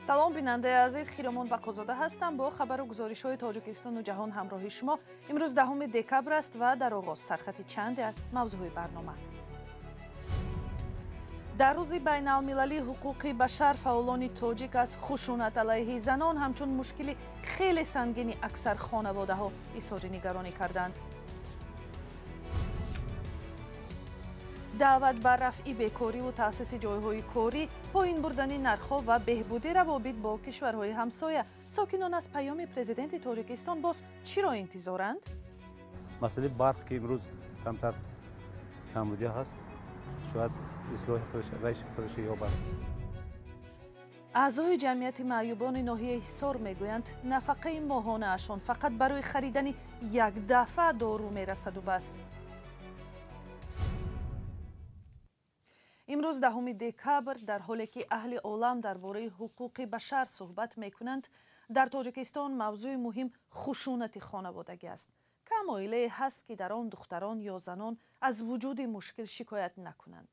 Салом бинандаи азиз, Хиромон Бақозода ҳастам бо хабару гузоришҳои Тоҷикистону ҷаҳон ҳамроҳи шумо. Имрӯз 10 декабр аст ва дар оғоз сархати чанде аз мавзӯъҳои барнома. Дар рӯзи байналмилалии ҳуқуқи башар фаъолони тоҷик аз хушунат алайҳи занон ҳамчун мушкили хеле сангини аксар хонаводаҳо изҳори нигаронӣ карданд. Даъват ба рафъи бекориву таъсиси ҷойҳои корӣ, поин бурдани нархҳо ва беҳбуди равобит бо кишварҳои ҳамсоя. Сокинон аз паёми президенти Тоҷикистон боз чиро интизоранд? Масъалаи барқ, ки имрӯз камтар камбудӣ ҳаст, шояд ислоҳи худаш ёбад. Аъзои ҷамъияти маъюбони ноҳияи Ҳисор мегӯянд, нафақаи моҳонаашон фақат барои харидани як дафъа дору мерасаду бас. Имрӯз 10 декабр, дар ҳоле ки аҳли олам дар бораи ҳуқуқи башар суҳбат мекунанд, дар Тоҷикистон мавзӯи муҳим хушунати хонаводагӣ аст. Кам оилае ҳаст, ки дар он духтарон ё занон аз вуҷуди мушкил шикоят накунанд.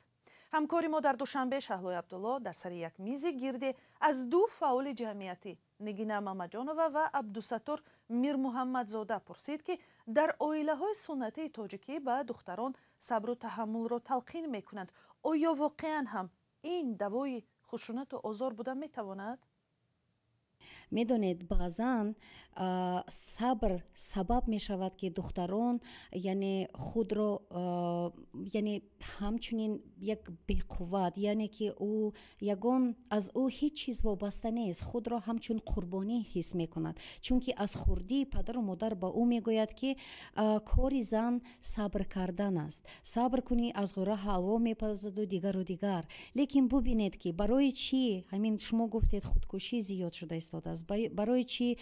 Ҳамкори мо дар Душанбе Шаҳлои Абдулло дар сари як мизи гирде аз ду фаъоли ҷамъиятӣ Нигина Мамаҷонова ва Абдусаттор Мирмуҳаммадзода пурсид, ки дар оилаҳои суннатии тоҷикӣ ба духтарон сабру таҳаммулро талқин мекунанд. Оё воқеан ҳам ин давои хушунату озор буда метавонад? Медонед, баъзан сабр сабаб мешавад, ки духтарон яъне худро яъне ҳамчунин як беқувват, яъне ки ӯ ягон аз ӯ ҳеҷ чиз вобаста нест, худро ҳамчун қурбонӣ ҳис мекунад, чунки аз хурдӣ падару модар ба ӯ мегӯяд, ки кори зан сабр кардан аст, сабр кунӣ аз ғӯра ҳалво мепазаду дигару дигар. Лекин бубинед, ки барои чӣ ҳамин шумо гуфтед худкушӣ зиёд шуда истодааст, барои чӣ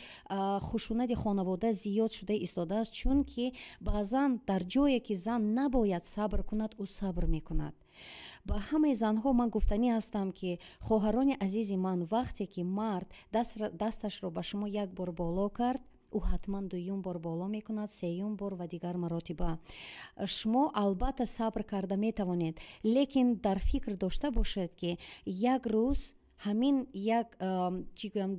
хушунати хонавода зиёд шуда истодааст? Чунки баъзан дар ҷое ки зан набояд сабр кунад, ӯ сабр мекунад. Ба ҳамаи занҳо ман гуфтанӣ ҳастам, ки хоҳарони азизи ман, вақте ки мард дасташро ба шумо як бор боло кард, ӯ ҳатман дуюм бор боло мекунад, сеюм бор ва дигар маротиба. Шумо албатта сабр карда метавонед, лекин дар фикр дошта бошед, ки як рӯз ҳамин як чӣ гӯям,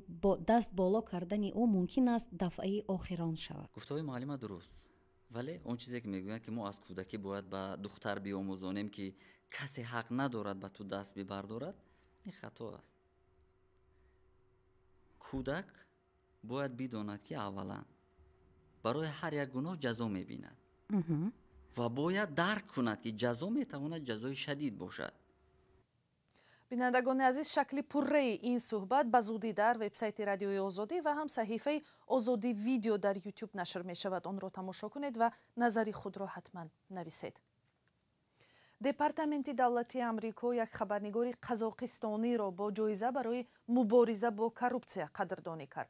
даст боло кардани ӯ мумкин аст дафъаи охирон шавад. Гуфтаҳои муаллима дуруст, вале он чизе ки мегӯянд, ки мо аз кӯдакӣ бояд ба духтар биомӯзонем, ки касе ҳақ надорад ба ту даст бибардорад, ин хато аст. Кӯдак бояд бидонад, ки аввалан барои ҳар як гуноҳ ҷазо мебинад ва бояд дарк кунад, ки ҷазо метавонад ҷазои шадид бошад. Бинандагони азиз, шакли пурраи ин суҳбат ба зудӣ дар вебсайти Радиои Озодӣ ва ҳам саҳифаи Озодӣ видео дар Ютуб нашр мешавад. Онро тамошо кунед ва назари худро ҳатман нависед. Департаменти давлатии Амрико як хабарнигори қазоқистониро бо ҷоиза барои мубориза бо коррупсия қадрдонӣ кард.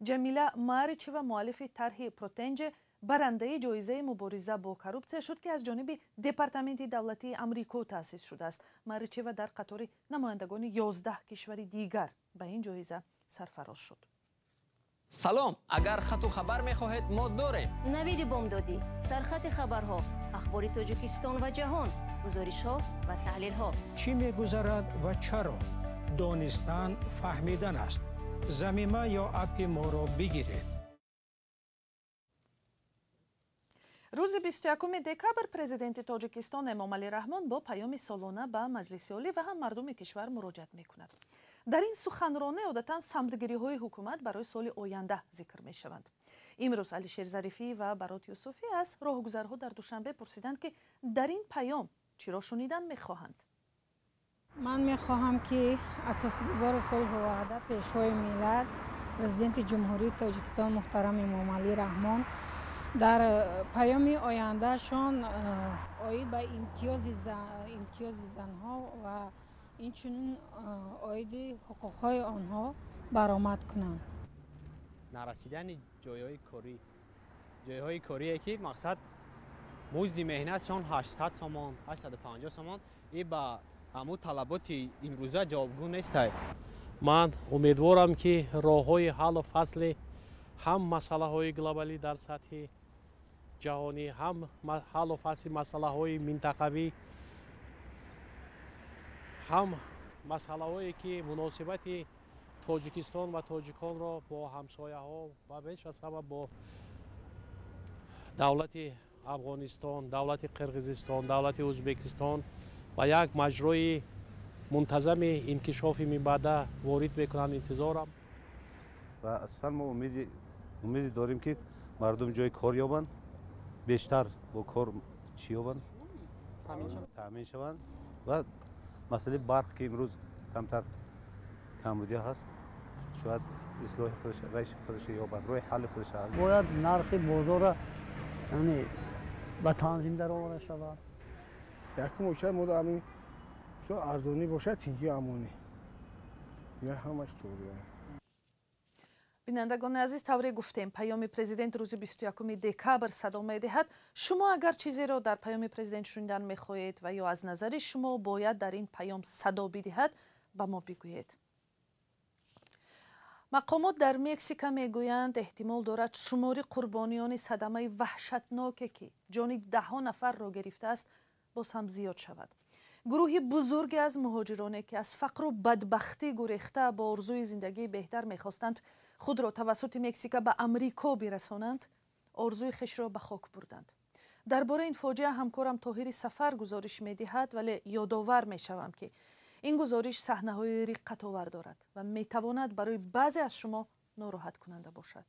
Ҷамила Маричева, муаллифи тарҳи Протенҷе, барандаи ҷоизаи мубориза бо коррупсия шуд, ки аз ҷониби Департаменти давлатии Амрико таъсис шудааст. Маричева дар қатори намояндагони 11 кишвари дигар ба ин ҷоиза сарфароз шуд. Салом, агар хату хабар мехоҳед, мо дорем. Навиди бомдодӣ, сархати хабарҳо, ахбори Тоҷикистон ва ҷаҳон, гузоришҳо ва таҳлилҳо. Чӣ мегузарад ва чаро? Донистан фаҳмидан аст. Замима ё аппи моро бигиред. Рӯзи 21 декабр президенти Тоҷикистон Эмомалӣ Раҳмон бо паёми солона ба Маҷлиси Олӣ ва ҳам мардуми кишвар муроҷиат мекунад. Дар ин суханронӣ одатан самтгириҳои ҳукумат барои соли оянда зикр мешаванд. Имрӯз Алишер Зарифӣ ва Барот Юсуфӣ аз роҳгузарҳо дар Душанбе пурсиданд, ки дар ин паём чиро шунидан мехоҳанд. Ман мехоҳам, ки асосгузори сулҳу ваҳдат, пешвои миллат, президенти Ҷумҳурии Тоҷикистон муҳтарам Эмомалӣ Раҳмон дар паёми ояндаашон оид ба имтиёзи занҳо ва инчунин оиди ҳуқуқҳои онҳо баромад кунанд. Нарасидани ҷойҳои корӣ, ҷойҳои корие ки мақсад музди меҳнатшон 800 сомон, 850 сомон, и ба ҳамун талаботи имрӯза ҷавобгӯ нестай. Ман умедворам, ки роҳҳои ҳаллу фасли ҳам масъалаҳои глобалӣ дар сатҳи ҷаҳонӣ, ҳам ҳаллу фасли масъалаҳои минтақавӣ, ҳам масъалаҳое ки муносибати Тоҷикистон ва тоҷиконро бо ҳамсояҳо ва беш аз ҳама бо давлати Афғонистон, давлати Қирғизистон, давлати Ӯзбекистон ба як маҷрои мунтазами инкишофи минбаъда ворид мекунанд интизорам. Ва асосан мо умеде дорем, ки мардум ҷои кор ёбанд, бештар бо кор чӣ ёбанд, таъмин шаванд ва масъалаи барқ, ки имрӯз камтар камбудӣ ҳаст, шояд ислоҳи худаш ёбад, роҳи ҳалли худаш. Бояд нархи бозорро яъне ба танзим дароварда шавад. Якум бошад, мо ҳамин арзонӣ бошад, тинҷӣ, амонӣ, дигар ҳамаш туғри. Бинандагони азиз, тавре гуфтем, паёми президент рӯзи 21 декабр садо медиҳад. Шумо агар чизеро дар паёми президент шунидан мехоҳед ва ё аз назари шумо бояд дар ин паём садо бидиҳад, ба мо бигӯед. Мақомот дар Мексика мегӯянд, эҳтимол дорад шумори қурбониёни садамаи ваҳшатноке, ки ҷони даҳҳо нафарро гирифтааст, боз ҳам зиёд шавад. Гурӯҳи бузурге аз муҳоҷироне, ки аз фақру бадбахтӣ гурехта, бо орзуи зиндагии беҳтар мехостанд худро тавассути Мексика ба Амрико бирасонанд, орзуи хешро ба хок бурданд. Дар бораи ин фоҷиа ҳамкорам Тоҳири Сафар гузориш медиҳад, вале ёдовар мешавам, ки ин гузориш саҳнаҳои риққатовар дорад ва метавонад барои баъзе аз шумо нороҳаткунанда бошад.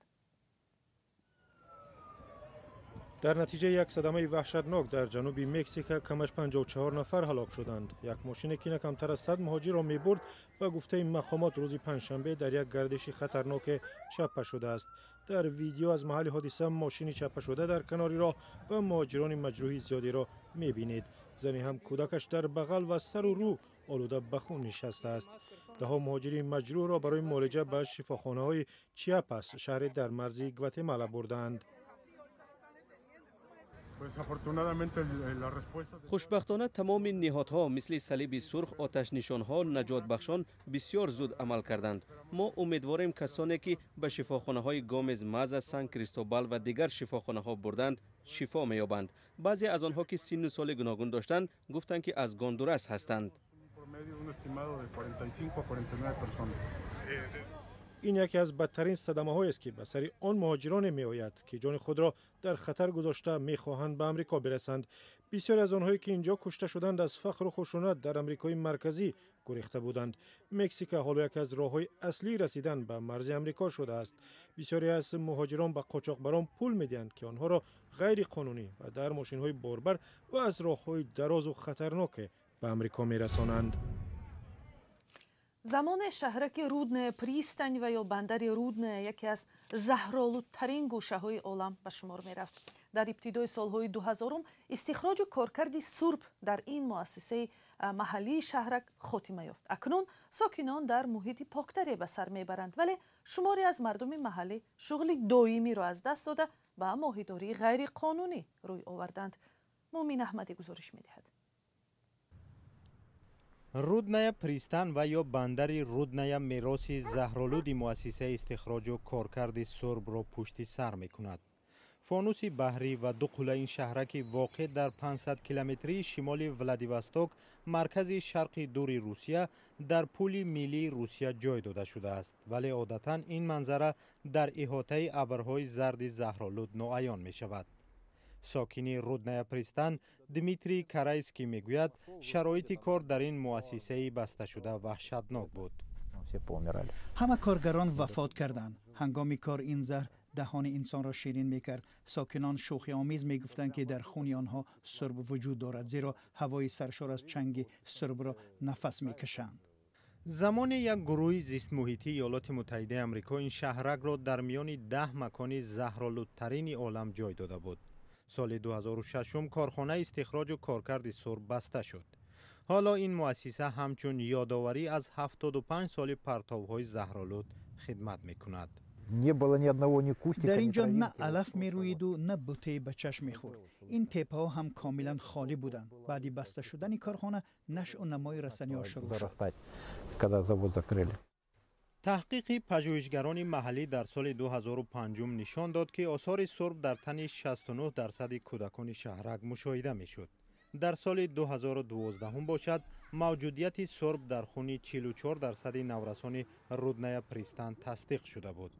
Дар натиҷаи як садамаи ваҳшатнок дар ҷануби Мексика камаш 54 нафар ҳалок шуданд. Як мошине, ки на камтар аз 100 муҳоҷирро мебурд, ба гуфтаи мақомот, рӯзи панҷшанбе дар як гардиши хатарноке чаппа шудааст. Дар видео аз маҳалли ҳодиса мошини чаппашуда дар канори роҳ ва муҳоҷирони маҷрӯҳи зиёдеро мебинед. Зане ҳам кӯдакаш дар бағал ва сару рӯ олуда ба хун нишастааст. Даҳо муҳоҷири маҷрӯҳро барои муолиҷа ба шифохонаҳои Чиапас, шаҳре дар марзи Гватемала, бурдаанд. Хушбахтона, тамоми ниҳодҳо, мисли Салиби Сурх, оташнишонҳо, наҷотбахшон бисёр зуд амал карданд. Мо умедворем, касоне ки ба шифохонаҳои Гомез Маза, Сан Кристобал ва дигар шифохонаҳо бурданд, шифо меёбанд. Баъзе аз онҳо, ки синну соли гуногун доштанд, гуфтанд, ки аз Гондурас ҳастанд. Ин яке аз бадтарин садамаҳоест, ки ба сари он муҳоҷироне меояд, ки ҷони худро дар хатар гузошта мехоҳанд ба Амрико бирасанд. Бисёре аз онҳое, ки инҷо кушта шуданд, аз фақру хушунат дар Амрикои Марказӣ гурехта буданд. Мексика ҳоло яке аз роҳҳои аслии расидан ба марзи Амрико шудааст. Бисёре аз муҳоҷирон ба қочоқбарон пул медиҳанд, ки онҳоро ғайриқонунӣ ва дар мошинҳои борбар ва аз роҳҳои дарозу хатарноке ба Амрико мерасонанд. Замоне шаҳраки Рудная Пристань ва ё бандари Рудная яке аз заҳролудтарин гӯшаҳои олам ба шумор мерафт. Дар ибтидои солҳои 2000-ум истихроҷу коркарди сурб дар ин муассисаи маҳаллии шаҳрак хотима ёфт. Акнун сокинон дар муҳити поктаре ба сар мебаранд, вале шуморе аз мардуми маҳаллӣ шуғли доимиро аз даст дода, ба моҳидории ғайриқонунӣ рӯй оварданд. Муъмин Аҳмадӣ гузориш медиҳад. Рудная Пристан ва ё бандари Рудная мероси заҳролуди муассисаи истихроҷу коркарди сурбро пушти сар мекунад. Фонуси баҳрӣ ва ду қуллаи ин шаҳраки воқеъ дар 500 километрии шимоли Владивосток, маркази шарқи дури Русия, дар пули миллии Русия ҷой дода шудааст, вале одатан ин манзара дар иҳотаи абрҳои зарди заҳролуд ноаён мешавад. Сокини Рудная Пристан Дмитрий Карайский мегӯяд, шароити кор дар ин муассисаи басташуда ваҳшатнок буд. Ҳама коргарон вафот карданд. Ҳангоми кор ин заҳр даҳони инсонро ширин мекард. Сокинон шӯхиомез мегуфтанд, ки дар хуни онҳо сурб вуҷуд дорад, зеро ҳавои саршор аз чанги сурбро нафас мекашанд. Замоне як гурӯҳи зистмуҳитии Иёлоти Муттаҳидаи Амрико ин шаҳракро дар миёни 10 макони заҳролудтарини олам ҷой дода буд. Соли 2006 корхонаи истихроҷу коркарди сурб баста шуд. Ҳоло ин муассиса ҳамчун ёдоварӣ аз 75 соли партовҳои заҳролуд хидмат мекунад. Дар ин ҷо на алаф мерӯиду, на бутае ба чашм мехӯрд. Ин теппаҳо ҳам комилан холӣ буданд. Баъди баста шудани корхона нашъу намои растаниҳо шурӯъ шуд. Таҳқиқи пажӯҳишгарони маҳаллӣ дар соли 2005 нишон дод, ки осори сурб дар тани 69 дарсади кӯдакони шаҳрак мушоҳида мешуд. Дар соли 2012 бошад, мавҷудияти сурб дар хуни 44% наврасони Рудная Пристан тасдиқ шуда буд.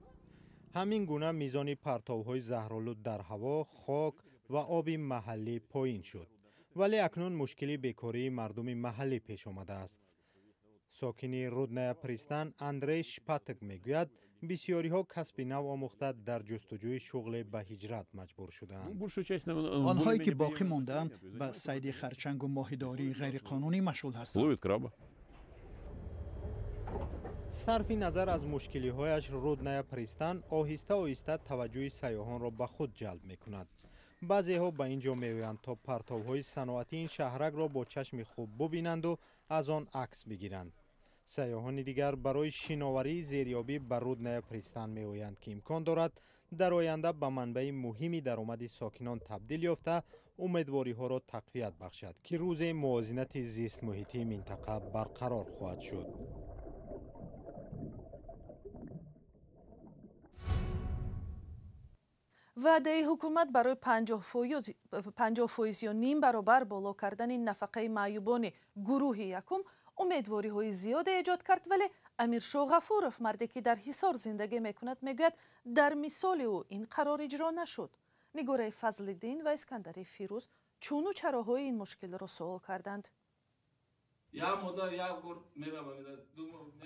Ҳамин гуна мизони партовҳои заҳролуд дар ҳаво, хок ва оби маҳаллӣ поин шуд. Вале акнун мушкили бекории мардуми маҳаллӣ пеш омадааст. Сокини Рудная Пристан Андрей Шпаток мегӯяд, бисёриҳо касби нав омӯхта дар ҷустуҷӯи шуғле ба ҳиҷрат маҷбур шудаанд. Онҳое ки боқӣ мондаанд ба сайди харчангу моҳидории ғайриқонунӣ машғул ҳастанд. Сарфи назар аз мушкилиҳояш, Рудная Пристан оҳиста оҳиста таваҷҷӯҳи сайёҳонро ба худ ҷалб мекунад. Баъзеҳо ба ин ҷо меоянд то партовҳои саноатии ин шаҳракро бо чашми хуб бубинанду аз он акс бигиранд. Сайёҳони дигар барои шиноварии зериобӣ ба Рудная Пристан меоянд, ки имкон дорад дар оянда ба манбаи муҳими даромади сокинон табдил ёфта, умедвориҳоро тақвият бахшад, ки рӯзе мувозинати зистмуҳитии минтақа барқарор хоҳад шуд. Ваъдаи ҳукумат барои 50% ё ним баробар боло кардани нафақаи маъюбони гурӯҳи якум умедвориҳои зиёде эҷод кард, вале Амиршоҳ Ғафуров, марде ки дар Ҳисор зиндагӣ мекунад, мегӯяд дар мисоли ӯ ин қарор иҷро нашуд. Нигораи Фазлиддин ва Искандари Фирӯз чуну чароҳои ин мушкилро суол карданд.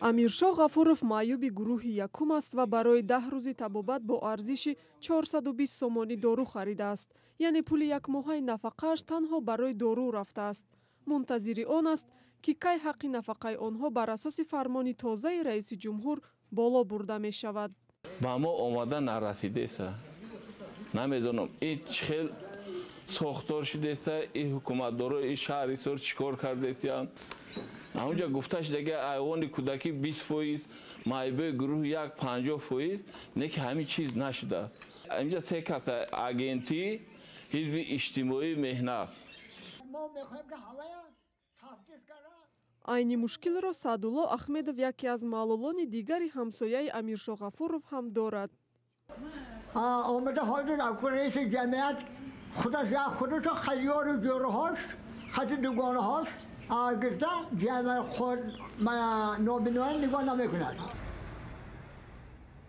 Амиршоҳ Ғафуров маъюби гурӯҳи якум аст ва барои 10 рӯзи табобат бо арзиши 420 сомонӣ дору харидааст. Яъне пули якмоҳаи нафақааш танҳо барои дору рафтааст. Мунтазири он аст, ки кай ҳаққи нафақаи онҳо бар асоси фармони тозаи раиси ҷумҳур боло бурда мешавад. Ба мо омада нарасидеса. Намедонам, ин чӣ хел сохтор шудеса, ин ҳукуматдоро, ин шаҳри Ҳисор чӣ кор кардесиянд. Ҳамунҷа гуфта шуда, ки айвони кӯдакӣ 20%, маъюбои гурӯҳи як 50%, не ки ҳамин чиз нашудааст. Инҷа се каса агентӣ, ҳизби иҷтимоии меҳнат. Айни мушкилро Саъдулло Ахмедов, яке аз маълулони дигари ҳамсояи Амиршоҳ Ғафуров ҳам дорад. Омада ҳозир раиси ҷамъият худаш худашо хайёру ҷӯраҳош, хати дугонаҳош гирда нобиноян нигоҳ намекунад.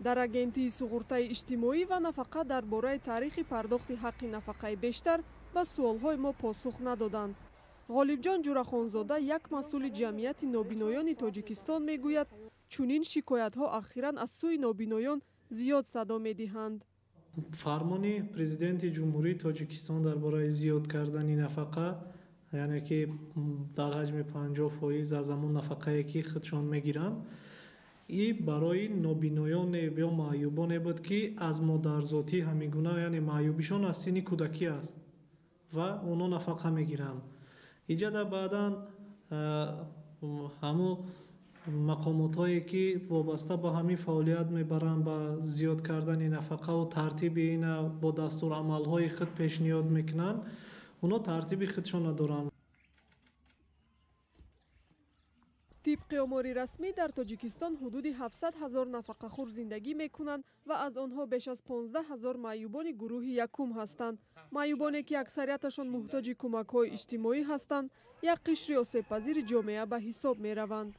Дар агентии суғуртаи иҷтимоӣ ва нафақа дар бораи таърихи пардохти ҳаққи нафақаи бештар ба суолҳои мо посух надоданд. Ғолибҷон Ҷурахонзода, як масъули ҷамъияти нобиноёни Тоҷикистон, мегӯяд, чунин шикоятҳо ахиран аз сӯи нобиноён зиёд садо медиҳанд. Фармони президенти Ҷумҳурии Тоҷикистон дар бораи зиёд кардани нафақа, яъне ки дар ҳаҷми 50% аз ҳамон нафақае ки худшон мегиранд, и барои нобиноёне ё маъюбоне буд, ки аз модарзотӣ ҳамин гуна, яъне маъюбишон аз синни кӯдакӣ аст ва онҳо нафақа мегиранд. Иҷада баъдан ҳамон мақомотҳое ки вобаста ба ҳамин фаъолият мебаранд, ба зиёд кардани нафақаву тартиби ина бо дастурамалҳои худ пешниҳод мекунанд, онҳо тартиби худшона доранд. Тибқи омори расмӣ дар Тоҷикистон ҳудуди 700 ҳазор нафақахӯр зиндагӣ мекунанд ва аз онҳо беш аз 15 ҳазор маъюбони гурӯҳи якум ҳастанд. Маъюбоне ки аксарияташон муҳтоҷи кӯмакҳои иҷтимоӣ ҳастанд, як қишри осебпазири ҷомеа ба ҳисоб мераванд.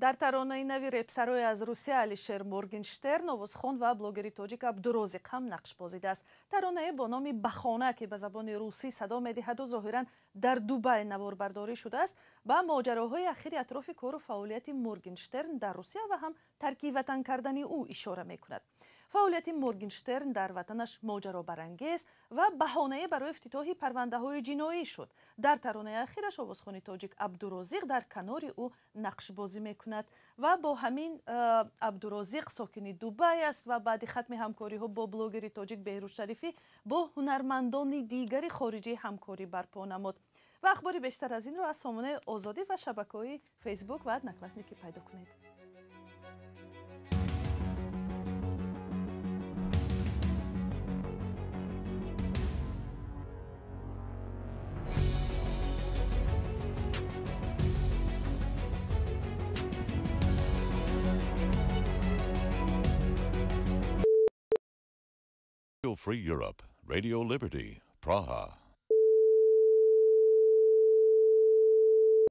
Дар таронаи нави репсарои аз Русия Алишер Моргенштерн, овозхон ва блогери тоҷик Абдурозиқ ҳам нақш бозидааст. Таронае бо номи Бахона, ки ба забони русӣ садо медиҳаду зоҳиран дар Дубай наворбардорӣ шудааст, ба моҷароҳои ахири атрофи кору фаъолияти Моргенштерн дар Русия ва ҳам тарки ватан кардани ӯ ишора мекунад. Фаъолияти Моргенштерн дар ватанаш моҷаробарангез ва баҳонае барои ифтитоҳи парвандаҳои ҷиноӣ шуд. Дар таронаи ахираш овозхони тоҷик Абдурозиқ дар канори ӯ нақшбозӣ мекунад ва бо ҳамин Абдурозиқ сокини Дубай аст ва баъди хатми ҳамкориҳо бо блогери тоҷик Беҳрӯз Шарифӣ бо ҳунармандони дигари хориҷӣ ҳамкорӣ барпо намуд. Ва ахбори бештар аз инро аз сомонаи Озодӣ ва шабакаҳои Фейсбук ва Одноклассники пайдо кунед. Free Europe, Radio Liberty, Praha.